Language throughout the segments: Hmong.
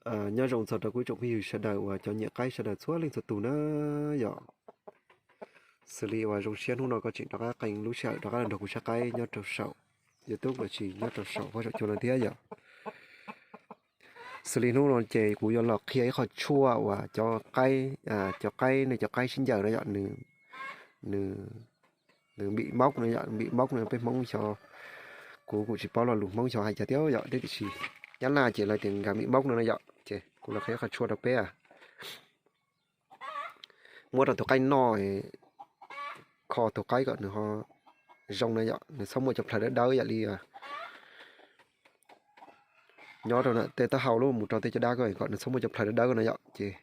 Nyob zoo txog rau kuv tsoom phooj ywg sawv daws uas cov nyiam qaib sawv daws txhua leej txhua tus na yom. Xws li uas zoo siab hnub no koj tseem rov qab qee lub sij hawm rov qab los nrog kuv saib qaib nyob rau saum YouTube los sis nyob rau saum huab saum cua no thiab yom. Xws li hnub no ces kuv yuav los qhia ib qho tshuaj uas cov qaib, cov qaib nej cov qaib sib ncaws na yom, nws, nws npim mauj no yom, npim mauj no peb Hmoob xyov, kuv kuj tsis paub lo lus Hmoob xyov hais cas thiab yom, tiam sis Nyab Laj ces lawv tias nkag npim mauj no na yom. Ces kuv los qhia ib qho tshuaj rau peb. Muab rau tus qaib noj, kho tus qaib kom nws ho zoo na yom, nws txhob muaj cov plhaws dawb dawb yam li nyob rau tej taub hau lub mus rau tej caj dab ko kom nws txhob muaj cov plhaws dawb dawb no yom. Ces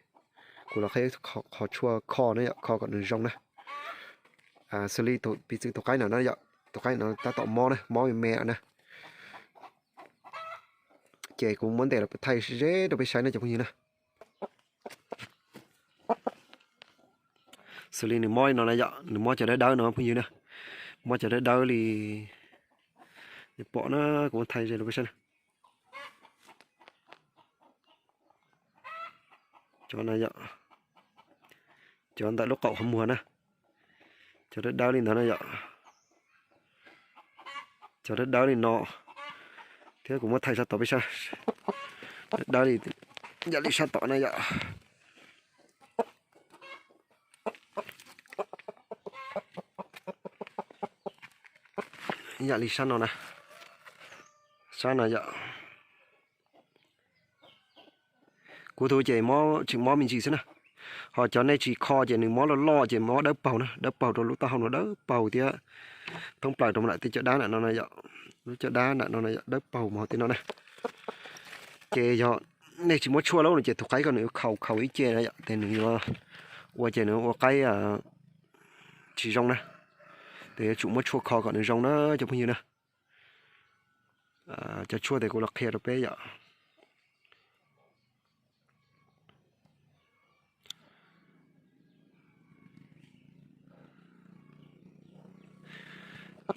kuv los qhia qho tshuaj kho na yom, kho kom nws zoo na. Xws li piv txwv tus qaib no na yom, tus qaib no tab tom mob na, mob me me na. Ces kuv muab ntes los thaij ze rau peb saib na cov phooj ywg na. Xws li nws mob li no na yom, nws mob cov dawb dawb no phooj ywg na, mob cov dawb dawb li, pom na, kuv muab thaij ze rau peb saib na. Cov no yom, cov ntawm lub qaum qhov muag na, cov dawb dawb li ntawd na yom, cov dawb dawb li no, thiab kuv muab thaij sab tod peb saib, dawb dawb li, yam li sab tod na yom, yam li sab no na, sab no yom. Kuv tus ces tseem mob me ntsis xwb na, ho cov nej tsis kho ces nws mob loj loj ces mob dawb paug na, dawb paug rau lub taub hau no dawb paug thiab thoob plaws rau lawm tej caj dab nram no na yom, lub caj dab nram no na yom, dawb paug mus hauv tej no na. Ces yog nej tsis muab tshuaj lawm no ces tus qaib ko nws yuav khaus khaus ib ce na yom, ces nws yuav ua ces nws ua qaib tsis zoo na. Ces yuav tsum muab tshuaj kho kom nws zoo na cov phooj ywg na. Cov tshuaj ces kuv los qhia rau peb yom.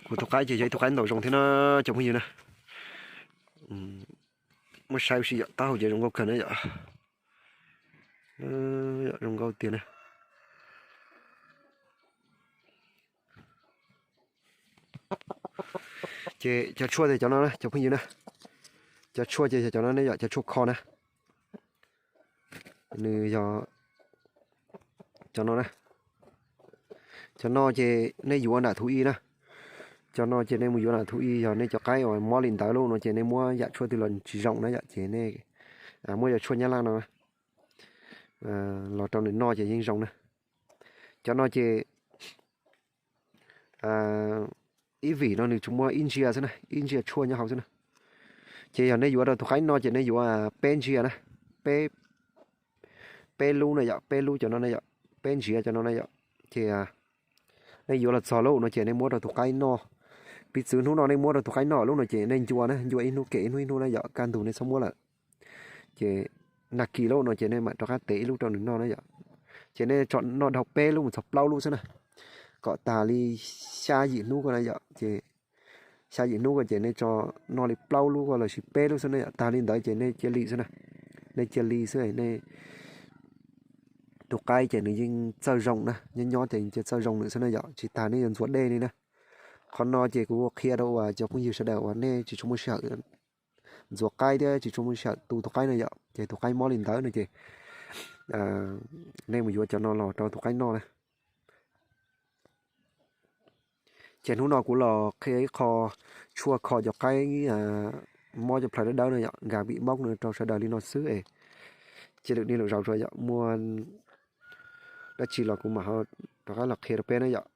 Kuv tus qaib ces yog ib tug qaib ntaus zoo thiab na cov phooj ywg na. Muab saib ua si yom, taub hau ces zoo nkauj kawg na yom. Zoo nkauj tiag na. Ces cov tshuaj ces cov no na cov phooj ywg na. Cov tshuaj ces yog cov no ne yom, cov tshuaj kho na. Nws yog cov no na. Cov no ces nej yuav nram thú y na. Cov no ces nej mus yuav nram thú y, yog nej cov qaib uas mob li ntawd lawm no ces nej muab yam tshuaj twg los tsis zoo na yom, ces nej muab cov tshuaj Nyab Laj no los rau nws noj ces yeej zoo na. Cov no ces ib vim no nws tsuas muaj ib ntsia xwb na, ib ntsia tshuaj nyob hauv xwb na. Ces yog nej yuav rau tus qaib noj ces nej yuav peb ntsia na, peb, peb lub na yom, peb lub cov no na yom, peb ntsiav cov no na yom. Ces nej yuav los txog lawm no ces nej muab rau tus qaib noj. Piv txwv hnub no nej muab rau tus qaib noj lawm no ces nej ncua na, ncua ib hnub kem ib hnub ib hnub na yom, kaj ntug nej txhob muab lawm. Ces nag kis lawm no ces nej mam rov qab tev ib lub rau nws noj na yom. Ces nej tso noj dhau peb lub mus txog plaub lub xwb na, kom tag li xya yim hnub ko na yom. Ces xya yim hnub ko ces nej tso noj li plaub lub ko los sis peb lub xwb na yom, tag li ntawd ces nej cia li xwb na. Nej cia li xwb, nej tus qaib ces nws yeej txawj zoo na, nyob nyob ces yeej txawj zoo nws xwb na yom, tsis tas nej yuav ntxuav dej li na. Qhov no ces kuv qhia rau uas cov phooj ywg sawv daws uas nej tsis tshua muaj sij hawm ntxuav qaib thiab tsis tshua muaj sij hawm tu tus qaib na yom, ces tus qaib mob li ntawd no ces nej mus yuav cov no los rau tus qaib noj na. Ces hnub no kuv los qhia ib qho tshuaj kho cov qaib mob cov plhaws dawb dawb no yom, nkag vim mob no rau sawv daws li no xwb es cia lwm niaj lwm zaus tsuas yog muaj dab tsi los kuv mam ho rov qab los qhia rau peb na yom.